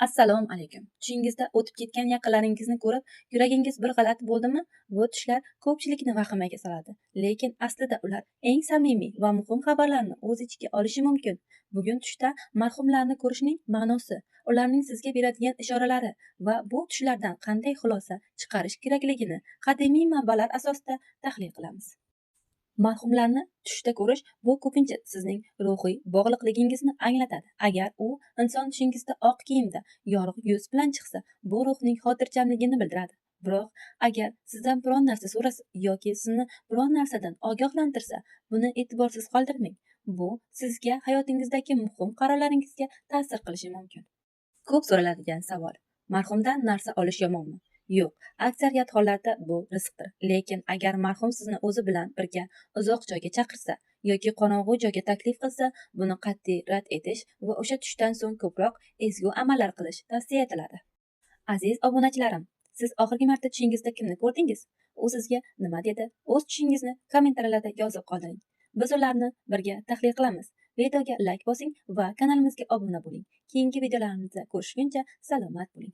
Assalomu alaykum. Tushingizda o'tib ketgan yaqinlaringizni ko'rib, yuragingiz bir g'alati bo'ldimi? Bu tushlar ko'pchilikni vahimaga soladi. Lekin aslida ular eng samimiy va muhim xabarlarni o'z ichiga olishi mumkin. Bugun tushda marhumlarni ko'rishning ma'nosi, ularning sizga beradigan ishoralari va bu tushlardan qanday xulosa chiqarish kerakligini qadimiy manbalar asosida tahlil qilamiz. Marhumlarni tushda ko'rish bu ko'pincha sizning ruhiy bog'liqligingizni anglatadi. Agar u inson tushingizda oq kiyimda, yorug' yuz bilan chiqsa, bu ruhning xotirjamligini bildiradi. Biroq agar sizdan biron narsa so'rasa yoki sizni biron narsadan ogohlantirsa, buni e'tiborsiz qoldirmang. Bu sizga hayotingizdagi muhim qarorlaringizga ta'sir qilishi mumkin. Ko'p so'raladigan savol: marhumdan narsa olish yomonmi? Yo'q, aksariyat hollarda bu rizqdir. Lekin agar marhum sizni o'zi bilan birga uzoq joyga chaqirsa yoki qorong'u joyga taklif qilsa, buni qat'iy rad etish va o'sha tushdan so'ng ko'proq ezgu amallar qilish tavsiya etiladi. Aziz obunachilarim, siz oxirgi marta tushingizda kimni ko'rdingiz? U sizga nima dedi? O'z tushingizni kommentariyalarda yozib qoldiring. Biz ularni birga tahlil qilamiz. Videoga like bosing va kanalimizga obuna bo'ling. Keyingi videolarimizda ko'rishguncha salomat bo'ling.